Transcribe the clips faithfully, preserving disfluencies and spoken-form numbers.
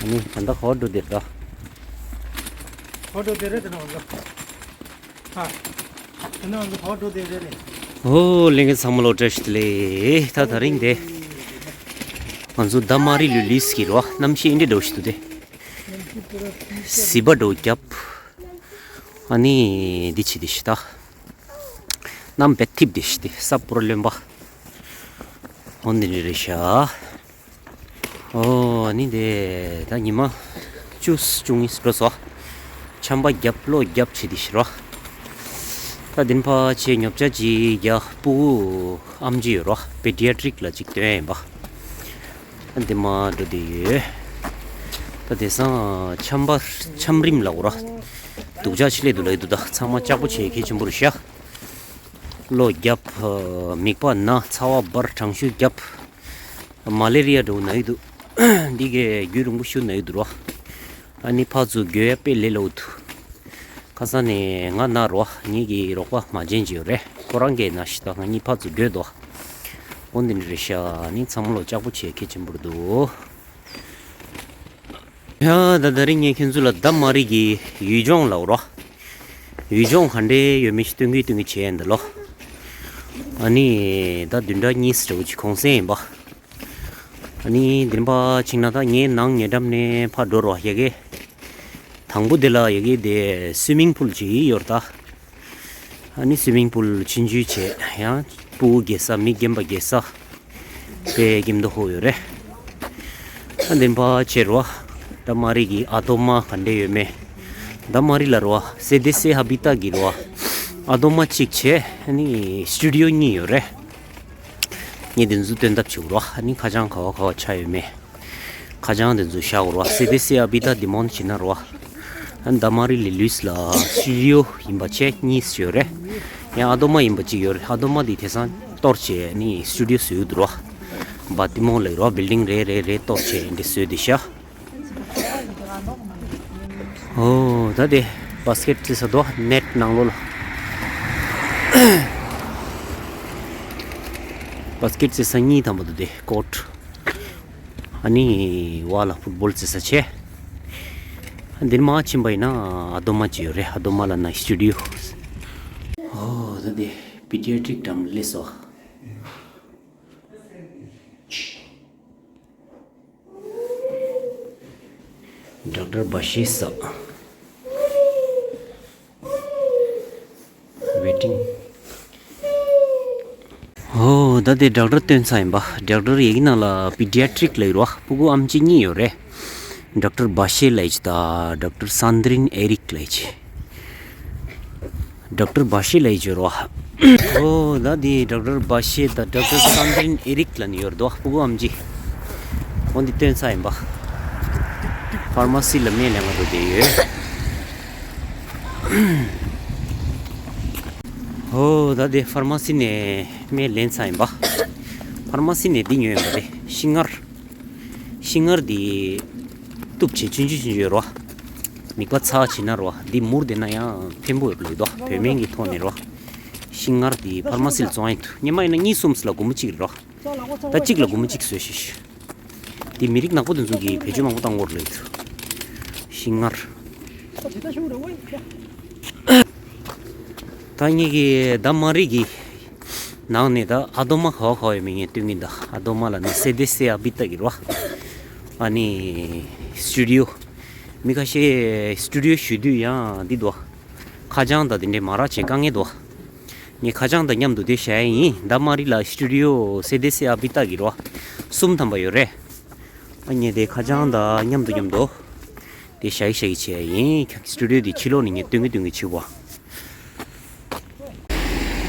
ཨ་ནི་ད་ལྟ་ག་པར་འགྲོ་བསྡད་རེད་ད། ག་པར་འགྲོ་བསྡད་རེད་ད་ནང་ལ། ཨ། ད་ནང་ལ་ག་པར་འགྲོ་བསྡད་རེད་ནི། ཨོ་ལྷན་རྒྱས་ཚང་མ་ལོ་བཀྲ་ཤིས་བདེ་ལེགས། ད་དེ་རིང་དེ་ང་ཚོ་ད་མ་རི་ལུས་ལིས་ཀྱི་རོ་གནམ་གཤིས་འདི་འདྲ་བོ་ཞིག་འདུག་དེ། ཟི་པ་འདྲ་བོ་བརྒྱབ། ཨ་ནི་འདི་ཆི་འདི་ཤི་ད། གནམ་བེད་ཐིབ་འདི་ཤི་དེ་ས་པོར་རློན་པ། འོ་འདི་འདྲ་རེད་ཤག་ཨོ་ཨ་ནི་དེ་ད་ཉི་མ་བཅུ་བཅུ་གཉིས་འགྲོ་སོང་། ཆམ་པ་བརྒྱབ་གློ་བརྒྱབ་བྱས་དེ་ཤི་རོ། ད་དེ་ནས་ཕར་ཆེ་ཉོ་ཆ་ཅིག་རྒྱག་ཕྲུ་གུ་ཨམ་ཆི་ཡོད་རོ་པེ་ཌི་ཡ་ཊིག་ལ་ཅིག་སྟོན་ཡིན་པ། འདི་མ་འགྲོ་དེ་ཡོད། ད་དེང་སང་ཆམ་པ་ཆམ་རིམས་ལ་འོ་ར། སྡུག་ཅག་ཆེ་ལེ་འདུག་ལ་ཡི་འདུག་ད་ཚང་མ་ལྕགས་པོ་ཆེ་གལ་ཆེན་པོ་རེད་ཤག་གློ་རྒྱབ། མིད་པ་ན། ཚ་བ་འབར། གྲང་ཤུར་རྒྱབ། མ་ལེ་རི་ཡ་འདྲ་བོ་ན་ཡི་འདུག་འདི་གས་རྒྱུན་རིང་པོ་ཞིག་ན་ཡི་འདུག་རོ། ཨ་ནི་ཕར་ཚུར་འགྱོ་ཡ་དཔེ་ལས་སླ་བོ་འདུག་ཁ་སང་ནས་ང་ན་རོ། ངེད་ཀྱི་རོགས་པ་མ་བྱན་གྱི་ཡོད་རེད། ཁོ་རང་གིས་ན་ཤི་ད་ང་གཉིས་ཕར་ཚུར་འགྲོ་དོ། འོ་འདི་འདྲ་རེད་ཤག་ཨ་ནི་ཚང་མ་ལོ་ལྕགས་པོ་ཆེ་གལ་ཆེན་པོ་རེད་འདུག་ཡ་ད་དེ་རིང་ངས་ཁྱེད་ཚོ་ལ་ད་མ་རི་གི་ཡུལ་ལྗོངས་ལབ་རོ། ཡུལ་ལྗོངས་ག་འདྲས་ཡོད་མེད་ཞིག་སྟོན་གི་སྟོན་གི་བྱས་ཡིན་ད་ལོ། ཨ་ནི་ད་བདུན་ཕྲག་གཉིས་འདྲ་བོ་ཅིག་གུང་སེང་ཡིན་པ། ཨ་ནི་འདིར་འབའ་ཕྱིན་ན་ད་ངའི་ནང་ཉེ་འགྲམ་ནས་ཕར་འགྲོ་རོགས་ཡ་གི། དང་པོ་དེ་ལ་ཡ་གི་དེ་སུའི་མིང་པུལ་ཅིག་ཡོད་རེད་ད། ཨ་ནི་སུའི་མིང་པུལ་ཆུང་ཆུང་བྱས་ཡང་ཕྲུ་གུ་རྒྱག་ས་མི་རྒན་པ་རྒྱག་ས་དཔེ་སྐྱིད་མདོག་ཁ་པོ་ཡོད་རེད། ཨ་འདིར་འབའ་ཕྱིན་རོ། ད་མ་རི་གི་ཨ་དོ་མ་ག་འདྲས་ཡོད་མེད། ད་མ་རི་ལ་རོ་སེ་དེ་སེ་ཧ་བི་ཏཱ་གི་རོ་ཨ་དོ་མ་གཅིག་བྱས་ཨ་ནི་སི་ཊུ་ཌི་ཡོ་གཉིས་ཡོད་རེད། ངས་དེ་ཚོ་སྟོན་ཐབས་བྱེད་དགོས་རོ། ཨ་ནི་ཁ་བྱང་ག་བ་ག་བ་ཆགས་ཡོད་མེད། ཁ་བྱང་དེ་ཚོ་བཞག་དགོས་རོ། སེ་དེ་སེ་ཨ་བི་ཏཱ་དེ་མོན་བྱེད་ན་རོ། ཨ་ནི་ད་མ་རི་ལུས་ལིས་ལ་སི་ཊུ་ཌི་ཡོ་ཡིན་པ་བྱས་གཉིས་ཡོད་རེད། ཡང་ཨ་དོ་མ་ཡིན་པ་གཅིག་ཡོད་རེད། ཨ་དོ་མ་དེ་དེང་སང་གཏོར་བྱས་ནི་སི་ཊུ་ཌི་ཡོ་བཟོས་ཡོད་འདུག་རོ། བ་ཏི་མོ་ལབ་རོ། བིལ་ཌིང་རེ་རེ་རེ་གཏོར་བྱས་འདི་བཟོས་བསྡད་ཤག་ཨོ་ད་དེ་བ་སི་ཀེ་ཊི་རྩེ་ས་དོ་ནེཊ་ནང་ལོགས་ལ། བ་སི་ཀེ་ཊི་རྩེ་ས་གཉིས་ཐམ་པ་འདུག་དེ་ཀོར་ཊི། ཨ་ནི་བ་ལ་ཕུཊ་བོལ་རྩེ་ས་བྱས། འདིར་མར་ཕྱིན་པ་ཡིན་ན་ཨ་དོ་མ་ཅིག་ཡོད་རེད། ཨ་དོ་མ་ལབ་ན་སི་ཊུ་ཌི་ཡོ། ཨོ་ད་དེ་པི་ཌི་ཡ་ཊིག་འགྲམ་སླེབས་སོང་། ཌོག་ཊར་བྷ་ཤེ་ས། ཝེ་ཊིང་། ཨོ་ད་དེ་ཌོག་ཊར་སྟོན་ས་ཡིན་པ། ཌོག་ཊར་ཡ་གི་ནང་ལ་པི་ཌི་ཡ་ཊིག་ལབ་ཡོད་རེད་བ། ཕྲུ་གུ་ཨམ་ཆི་གཉིས་ཡོད་རེད། ཌོག་ཊར་བྷ་ཤེ་ལབ་ཡག་ཅིག་དང་ཌོག་ཊར་སན་དྲིན་ཨེ་རིག་ལབ་ཡག་ཅིག་ཌོག་ཊར་བྷ་ཤེ་ལབ་ཡག་ཅིག་ཡོད་རེད་བ། ཨོ་ད་དེ་ཌོག་ཊར་བྷ་ཤེ་དང་ཌོག་ཊར་སན་དྲིན་ཨེ་རིག་ལབ་ནས་ཡོད་རེད་དོ། ཕྲུ་གུ་ཨམ་ཆི། འོ་འདི་སྟོན་ས་ཡིན་པ། ཕར་མ་སི་ལ་སྨན་ལེན་ག་འགྲོ་བསྡད་ཡོད། ཨོ་ད་དེ་ཕར་མ་སི་ནས་སྨན་ལེན་ས་ཡིན་པ། ཕར་མ་སི་ནས་འདི་ཉོས་ཡིན་པ་དེ་ཤིང་མངར། ཤིང་མངར་འདི་གཏུབ་བྱས་ཆུང་ཆུང་ཆུང་ཆུང་ཡོད་རོ། མིད་པ་ཚ་བྱེད་ན་རོ། འདི་མུར་བསྡད་ན་ཡང་ཕན་པོ་ཡོད་ལོས་དོ། བོད་སྨན་གྱི་ཐོག་ནས་རོ། ཤིང་མངར་འདི་ཕར་མ་སི་ལ་བཙོང་ཡག་འདུག་སྔོན་མ་ཡིན་ན་གཉིས་གསུམ་ལ་སྒོར་མོ་གཅིག་རེད་རོ། ད་གཅིག་ལ་སྒོར་མོ་གཅིག་བཟོས་ཤིག་འདི་མི་རིགས་ནག་པོ་དེ་ཚོ་གིས་བེད་སྤྱོད་མང་པོ་བཏང་གི་ཡོད་ལོས་འདུག་ཤིང་མངར། ད་ངེད་ཀྱི་ད་མ་རི་གི་ནང་ནས་ད་ཨ་དོ་མ་ག་བ་ག་བ་ཡོད་མེད་ངས་སྟོན་གྱིན་ད། ཨ་དོ་མ་ལབ་ན་སེ་དེ་སེ་ཨ་བི་ཏ་གི་རོ། ཨ་ནི་སི་ཊུ་ཌི་ཡོ། མི་ཁ་ཤས་སི་ཊུ་ཌི་ཡོ་ཞུ་དུས་ཡང་འདི་འདུག་ཁ་བྱང་དང་དེ་འདྲས་མ་རག་བྱས་དཀའ་ངལ་འདུག་ངས་ཁ་བྱང་དང་མཉམ་དུ་དེ་བཞག་ཡ་ཡིན། ད་མ་རི་ལ་སི་ཊུ་ཌི་ཡོ་སེ་དེ་སེ་ཨ་བི་ཏ་གི་རོ། གསུམ་ཐམ་པ་ཡོད་རེད། ཨ་ངས་དེ་ཁ་བྱང་དང་མཉམ་དུ་མཉམ་དུ་དེ་བཞག་གི་བཞག་གི་བྱས་ཡ་ཡིན། སི་ཊུ་ཌི་ཡོ་དེ་ཕྱི་ལོགས་ནས་ངས་སྟོན་གི་སྟོན་གི་བྱེད་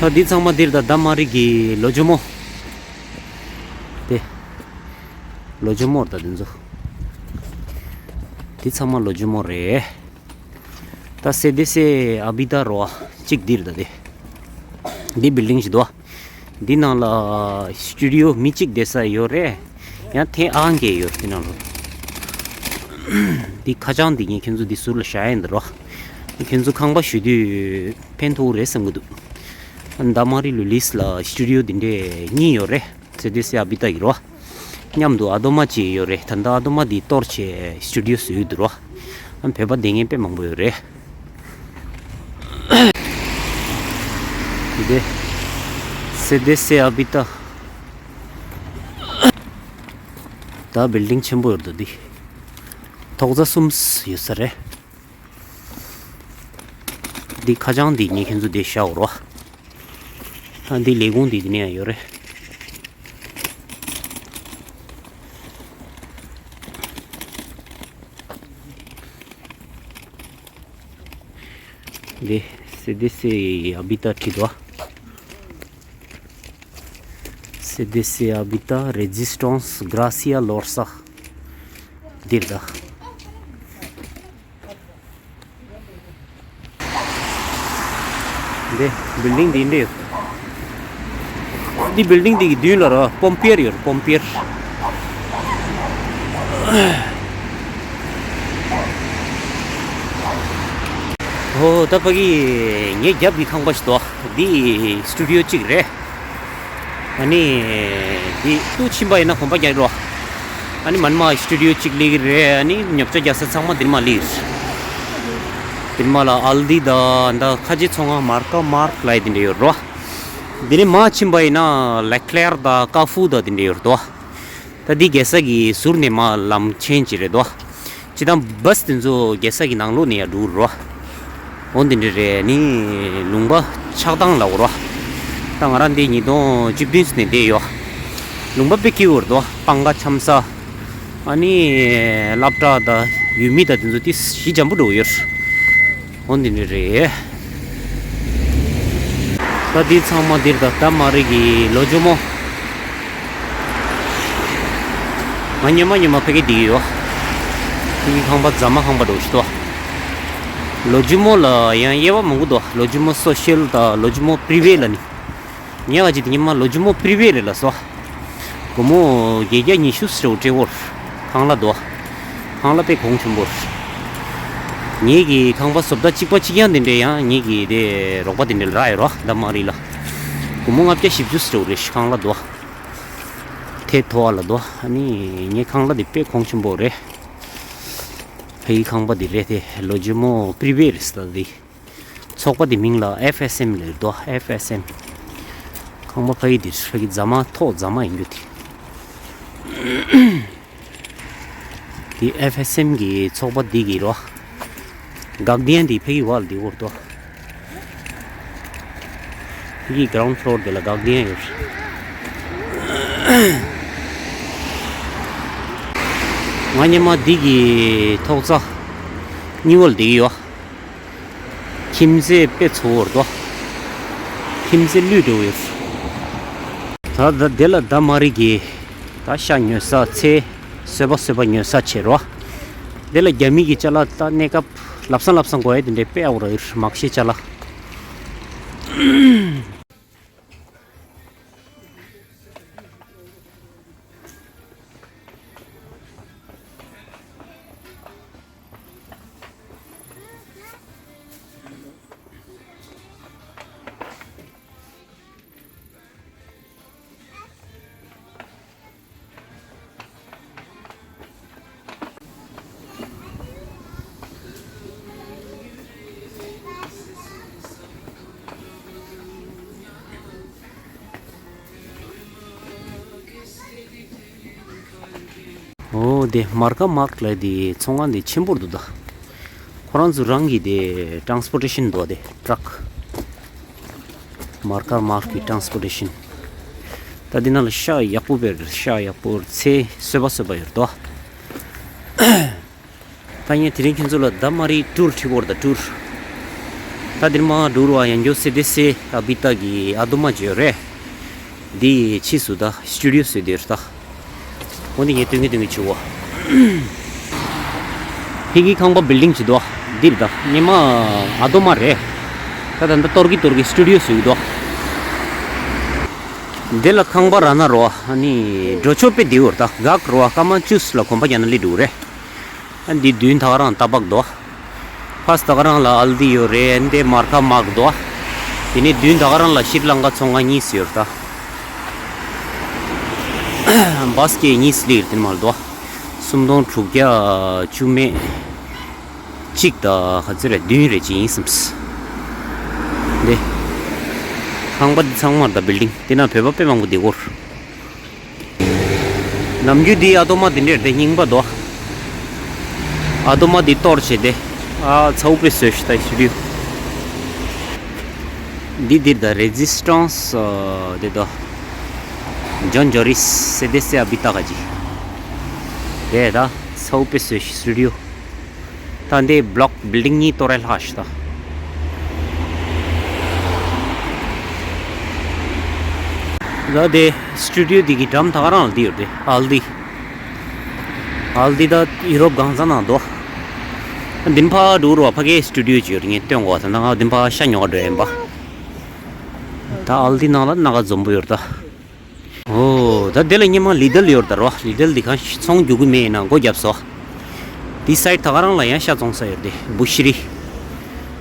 བ། ད་འདི་ཚང་མ་འདིར་ད་ད་མ་རི་གི་ལོ་ཇོ་མོ། དེ་ལོ་ཇོ་མོ་རེད་ད་འདི་ཚོ། འདི་ཚང་མ་ལོ་ཇོ་མོ་རེད། ད་སེ་དེ་སེ་ཨ་བི་ཏ་རོ་གཅིག་འདིར་ད་དེ། འདི་བིལ་ཌིང་ཞིག་འདུག་འདི་ནང་ལ་སི་ཊུ་ཌི་ཡོ་མི་གཅིག་བསྡད་ས་ཡོད་རེད། ཡང་ཐེངས་ཨང་གས་ཡོད་འདི་ནང་ལ། འདི་ཁ་བྱང་འདི་ངས་ཁྱོད་ཚོ་འདི་ཟུར་ལ་བཞག་ཡིན་འདི་རོ། ཁྱོད་ཚོ་ཁང་པ་ཞུ་དུས་ཕན་ཐོགས་རེད་བསམ་གི་འདུག་ད་མ་རི་ལུ་ལིས་ལ་སི་ཊུ་ཌི་ཡོ་འདི་འདྲས་གཉིས་ཡོད་རེད། སེ་དེ་སེ་ཨ་བི་ཏ་གི་རོ། མཉམ་དུ་ཨ་དོ་མ་ཅིག་ཡོད་རེད། ད་ལྟ་ཨ་དོ་མ་འདི་གཏོར་བྱས་སི་ཊུ་ཌི་ཡོ་བཟོས་ཡོད་འདུག་རོ། ཨ་བོད་པ་སྡོད་མཁན་དཔེ་མང་པོ་ཡོད་རེད། འདི་སེ་དེ་སེ་ཨ་བི་ཏ། ད་བིལ་ཌིང་ཆེན་པོ་ཡོད་འདུག་འདི། ཐོག་རྩེག་གསུམ་ཡོད་ས་རེད། འདི་ཁ་བྱང་འདི་ངས་ཁྱེད་ཚོ་འདི་བཞག་རོ། ཨ་འདི་ལས་ཁུངས་འདི་འདི་ནས་ཡང་ཡོད་རེད། འདི་སེ་དེ་སེ་ཨ་བི་ཏ་བྲིས་འདུག་ཨ། སེ་དེ་སེ་ཨ་བི་ཏ་རེ་ཛི་སི་ཊེན་སི་གྷ་ར་སི་ཡ་ལོར་ས། འདིར་ད། འདི་བིལ་ཌིང་འདི་འདྲ་ཡོད། འདི་བིལ་ཌིང་འདི་གི་མདུན་ལ་ར་པོམ་པིར་ཡོད། པོམ་པིར། ཨོ་ད་ཕ་གི་ངའི་རྒྱབ་ཀྱི་ཁང་པ་ཞིག་འདུག་འདི་སི་ཊུ་ཌི་ཡོ་གཅིག་རེད། ཨ་ནི། འདི་ཏུ་ཕྱིན་པ་ཡིན་ན་གོམ་པ་རྒྱག་རོགས། ཨ་ནི་མ་ནི་མ་སི་ཊུ་ཌི་ཡོ་གཅིག་སླེབས་ཀྱི་རེད། ཨ་ནི་ཉོ་ཆ་རྒྱག་ས་ཚང་མ་འདིར་མ་སླེབས། འདིར་མ་ལ་ཨལ་ཌི་དང་ད་ཁ་ཆེ་ཚོང་ཁང་མར་ཀ་མར་ལ་ཡི་དེ་འདྲ་ཡོད་རོ། འདི་ནས་མ་ཕྱིན་པ་ཡིན་ན་ལེ་ཀླེར་དང་ཀར་ཕུར་དང་དེ་འདྲ་ཡོད་རོ། ད་འདི་རྒྱལ་ས་གི་ཟུར་ནས་མར་ལམ་ཆེན་ཅིག་རེད་དོ། སྤྱིར་བཏང་བཱས་དེ་ཚོ་རྒྱལ་ས་གི་ནང་ལོགས་ནས་ཡར་འགྲོ་རོ། འོ་འདི་འདྲ་རེད། ནི་ལུང་པ་ཆགས་སྟངས་ལ་འོ་རོ། ད་ང་རང་འདི་ཉིས་སྟོང་བཅུ་བདུན་ནས་བསྡད་ཡོད། ལུང་པ་དཔེ་སྐྱིད་པོ་རེད་དོ། སྤང་ཁ་འཆམ་ས། ཨ་ནི་སློབ་གྲྭ་དང་ཡུལ་མི་དང་དེ་ཚོ་དེ་གཞི་འཇམ་པོ་འགྲོ་ཡོད། འོ་འདི་འདྲ་རེད། ད་འདི་ཚང་མ་འདིར་ད་ད་མ་རི་གི་ལོ་ཇོ་མོ། ང་སྙེ་མ་སྙེ་མ་ཕ་གི་འདི་ཡོད། ཕ་གི་ཁང་པ་རྫ་མ་ཁང་པ་འགྲོ་ཞིག་ཏོ། ལོ་ཇོ་མོ་ལ་ཡང་དབྱེ་བ་མང་པོ་འདུག་ལོ་ཇོ་མོ་སོ་ཤལ་དང་ལོ་ཇོ་མོ་པྲི་ཝེ་ལ་ནི། ངས་ག་ཅིག་དེ་ཉི་མ་ལོ་ཇོ་མོ་པྲི་ཝེ་རེད་ལ་སོ། སྒོར་མོ་བརྒྱད་བརྒྱ་ཉི་ཤུ་ཙམ་སྤྲད་ཡོད། ཁང་གླ་དོ། ཁང་གླ་དཔེ་གོང་ཆེན་པོ། ངེད་ཀྱི་ཁང་པ་བཟོ་ལྟ་གཅིག་པ་གཅིག་རྐྱང་དེ་འདྲས་ཡང་ངེད་ཀྱི་དེ་རོགས་པ་དེ་འདྲས་རག་ཡོད་རོ། ད་མ་རི་ལ། སྒོར་མོ་ལྔ་བརྒྱ་བཞི་བཅུ་ཙམ་རེད་ཁང་གླ་དོ། ཐེ་ཐོ་བ་ལ་དོ། ཨ་ནི་ངའི་ཁང་གླ་དེ་དཔེ་གོང་ཆེན་པོ་རེད། ཕ་གི་ཁང་པ་དེ་རེད་དེ་ལོ་ཇོ་མོ་པྲི་ཝེ་རེད་ས་དེ། ཚོགས་པ་དེ་མིང་ལ་ཨེཕ་ཨེས་ཨེམ་ལབ་འདུག་ཨེཕ་ཨེས་ཨེམ། ཁང་པ་ཕ་གི་དེ་ཕ་གི་རྫ་མ་ཐོག་རྫ་མ་ཡིན་རྒྱུ་དེ། དེ་ཨེཕ་ཨེས་ཨེམ་གི་ཚོགས་པ་འདི་གི་རོ། གག་དེ་ཡང་དེ་ཕ་གི་བ་ལ་དེ་འོར་དོ། ཕ་གི་གྷ་རའུན་ཕ་ལོར་དེ་ལ་གག་དེ་ཡང་ཡོད། ང་སྙེ་མ་འདི་གི་ཐོག་རྩེག་གཉིས་པ་ལ་དེ་གི་ཡོད། ཁྱིམ་མཚེས་དཔེ་ཚོ་བོར་དོ། ཁྱིམ་མཚེས་ལུས་འགྲོ་ཡོད། ད་ད་དེ་ལ་ད་མ་རི་གི་ད་ཤ་ཉོ་ས་ཚེ་སོས་པ་སོས་པ་ཉོ་ས་བྱེད་རོ། དེ་ལ་རྒྱ་མི་གི་ཅ་ལག་ད་གནས་སྐབས་ལབ་སང་ལབ་སང་དགོས་ཡ་དེ་འདྲའི་དཔེ་ཨའུ་ར་ཡོད་མག་ཤེས་ཅ་ལག་འོ་དེ་མར་ཀ་མག་ལ་དེ་ཚོང་ཁང་དེ་ཆེན་པོར་འདུག་ད། ཁོ་རང་ཚོ་རང་གི་དེ་ཊ་རན་སི་པོར་ཊེ་ཤན་འདུག་དེ་ཊྲག་མར་ཀ་མག་གི་ཊ་རན་སི་པོར་ཊེ་ཤན། ད་འདི་ནང་ལ་ཤ་ཡག་པོ་བེར་ཤ་ཡག་པོ་ཚེ་སོས་པ་སོས་པ་ཡོད་དོ། ད་ངས་དེ་རིང་ཁྱེད་ཚོ་ལ་ད་མ་རི་ཊུར་ཁྲིད་བོར་ད་ཊུར། ད་འདིར་མ་འགྲོ་རུ་བ་ཡང་འགྱོ་སེ་དེ་སེ་ཨ་བི་ཏ་གི་ཨ་དོ་མ་ཇོ་རེད། འདི་ཕྱིས་སུ་ད་སི་ཊུ་ཌི་ཡོ་བཟོས་དེ་རེད་ད། འོ་འདི་ངས་སྟོན་གི་སྟོན་གི་བྱུ་བ། ཕ་གི་ཁང་པ་བིལ་ཌིང་ཅིག་འདུག་འདིར་ད་སྙེ་མ་ཨ་དོ་མ་རེད། ད་ད་འདི་གཏོར་གི་གཏོར་གི་སི་ཊུ་ཌི་ཡོ་བཟོས་གི་འདུག་འདི་ལ་ཁང་པ་ར་ན་རོ་ཨ་ནི་འགྲོ་ཆོག་དཔེ་བདེ་བོར་ད་གག་རོ་ཨ་སྐར་མ་བཅུ་ལ་གོམ་པ་རྒྱག་ན་སླེབས་འགྲོ་རེད། ཨ་འདི་མདུན་ད་ག་རང་ཏ་པག་འདུག་ཕ་སི་ད་ག་རང་ལ་ཨལ་དི་ཡོད་རེད། འདི་མར་ཀ་མག་འདུག་དེ་ནས་མདུན་ད་ག་རང་ལ་ཤྲི་ལང་ཀ་ཚོང་ཁང་གཉིས་ཡོད་རེད་ད། བྷ་སི་ཀེ་གཉིས་སླེབས་ཡོད་དེ་མ་ལ་དོ། སུམ་སྟོང་དྲུག་བརྒྱ་བཅུ་མེད་གཅིག་དང་ག་ཚོད་རེད། བདུན་རེད་ཅིག་ཡིན་སམ། འདི་ཁང་པ་འདི་ཚང་མ་རེད། ད་བིལ་ཌིང་འདི་ན་བོད་པ་དཔེ་མང་པོ་འདི་སྐོར། ནམ་རྒྱུན་འདི་ཨ་ཏོ་མ་འདི་འདྲས་རེད། རྙིང་པ་དོ། ཨ་ཏོ་མ་འདི་གཏོར་བྱས་ཏེ། ཨ་ཚ་བོ་དཔེ་བཟོས་ཤི་ད་ཤི་རུ། འདི་འདིར་ད་རེ་ཛི་སི་ཊན་སི་འདི་དོ། ཇོན་ཇོ་རིས་སེ་དེ་སེ་ཨ་བི་ཏ་ག་ཇི། རེད་ད། ཚ་བོ་དཔེ་བཟོས་ཤི་སི་ཊུ་ཌི་ཡོ། ད་འདི་བྷ་ལོག་བིལ་ཌིང་གཉིས་གཏོར་རེ་ལྷག་ཤི་ད། ད་དེ་སི་ཊུ་ཌི་ཡོ་འདི་གི་འགྲམ་ད་ག་རང་ལ་འདི་ཡོད་རེད། ཨལ་ཌི། ཨལ་ཌི་ད་ཡུ་རོབ་གང་ས་ནང་འདུག་འདི་ཕར་འགྲོ་རོགས། ཕ་གིའི་སི་ཊུ་ཌི་ཡོ་ཅིག་ཡོད་རེད། ངས་སྟོན་གོ། ད་ང་འདི་ཕར་ཤ་ཉོ་ག་འགྲོ་ཡིན་པ། ད་ཨལ་ཌི་ནང་ལ་སྣ་ཁ་འཛོམས་པོ་ཡོད་རེད་ད། ཨོ། ད་དེ་ལ་སྔོན་མ་ལི་ཌལ་ཡོད་རེད་ད་རོ། ལི་ཌལ་འདི་གང་ཚོང་རྒྱུག་གི་མེད་ཡིན་ན་སྒོ་བརྒྱབ་སོང་། འདི་སའིཌ་ད་ག་རང་ལ་ཡང་ཤ་བཙོང་ས་ཡོད་རེད། བུ་ཤི་རི།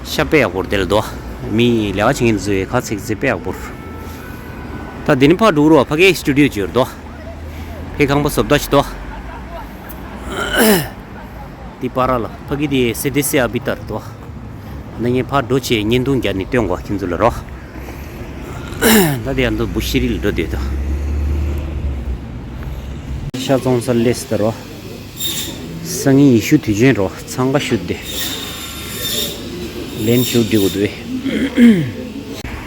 ཤ་དཔེ་ཡག་པོ་རེད་དེ་ལ་དོ། མི་ལས་ཀ་བྱེད་མཁན་ཚོས་ཁ་ཚིག་ཚིག་དཔེ་ཡག་པོ་རེད། ད་འདི་ནས་ཕར་འགྲོ་རོགས། ཕ་གིའི་སི་ཊུ་ཌི་ཡོ་ཅིག་ཡོད་རེད་དོ། ཕའི་ཁང་པ་བཟོ་ལྟ་ཞིག་དོ། འདི་པར་ལ་ཕ་གི་དེ་སེ་དེ་སེ་ཨ་བི་ཏར་དོ། ད་ངས་ཕར་འགྲོ་བྱས་བརྙན་ཐུང་རྒྱབ་ནས་སྟོན་གོ་ཁྱེད་ཚོ་ལ་རོ། ད་དེ་ཡང་དུ་བུ་ཤི་རི་ལ་འགྲོ་དུས་དོ། ཤ་བཙོང་ས་སླེབས་ད་རོ། སང་ཉིན་ཡེ་ཤུ་དུས་ཆེན་རོ། འཚང་ཁ་ཤུ་དེ། ལན་ཤུ་འགྲིག་གོ་དུས།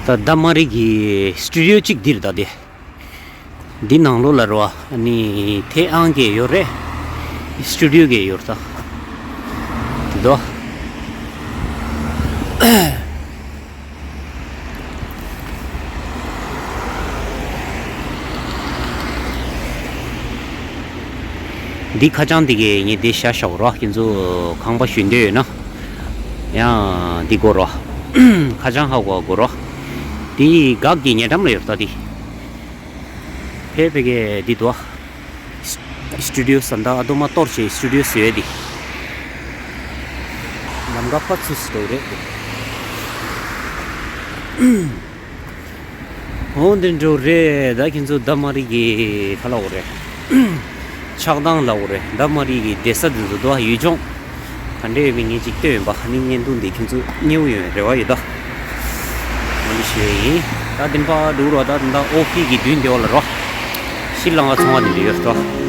ད་ད་མ་རི་གི་སི་ཊུ་ཌི་ཡོ་གཅིག་འདིར་ད་དེ། འདི་ནང་ལོགས་ལ་རོ། ཨ་ནི་ཐེ་ཨང་གི་ཡོད་རེད། སི་ཊུ་ཌི་ཡོ་གི་ཡོད་རེད་ད། དོ། འདི་ཁ་བྱང་འདི་གས་ངས་འདི་བཞག་བཞག་རོ། ཁྱེད་ཚོ་ཁང་པ་ཞུ་འདོད་ཡོད་ན། ཡང་འདི་དགོས་རོ། ཁ་བྱང་ཧ་གོ་དགོས་རོ། འདི་སྒང་གི་ཉེ་འགྲམ་ལ་ཡོད་རེད་ད་འདི། ཕེ་ཕེ་གེ་འདི་དོ། སི་ཊུ་ཌི་ཡོ་ས་འདི་ཨ་ཏོ་མ་གཏོར་བྱས་སི་ཊུ་ཌི་ཡོ་བཟོས་ཏེ། ལམ་ཁ་ཕར་ཚུར་སུ་འགྲོ་རེད། འོ་འདི་འགྲོ་རེད་ད། ཁྱེད་ཚོ་ད་མ་རི་གི་ཁ་ལ་འོ་རེད། ཆགས་སྡང་ལ་འོ་རེད། ད་མ་རི་གི་བསྡད་ས་འདི་ཚོ་དོ་ཡུལ་ལྗོངས། ག་འདྲས་ཡོད་མེད་ངས་ཅིག་ལྟོས་ཡིན་པ། ཨ་ནི་བརྙན་ཐུང་འདི་ཁྱེད་ཚོ་མཉེས་པོ་ཡོང་བའི་རེ་བ་ཡོད་ད། འོ་འདི་ཞུ་ཡ་ཡིན། ད་འདི་ཕར་འགྲོ་རོགས། ད་འདི་ཨོ་ཕི་གི་མདུན་དེ་འོག་ལ་རོ། ཤྲི་ལང་ཀ་ཚོང་བ་འདི་འདྲ་ཡོད་རེད་དོ།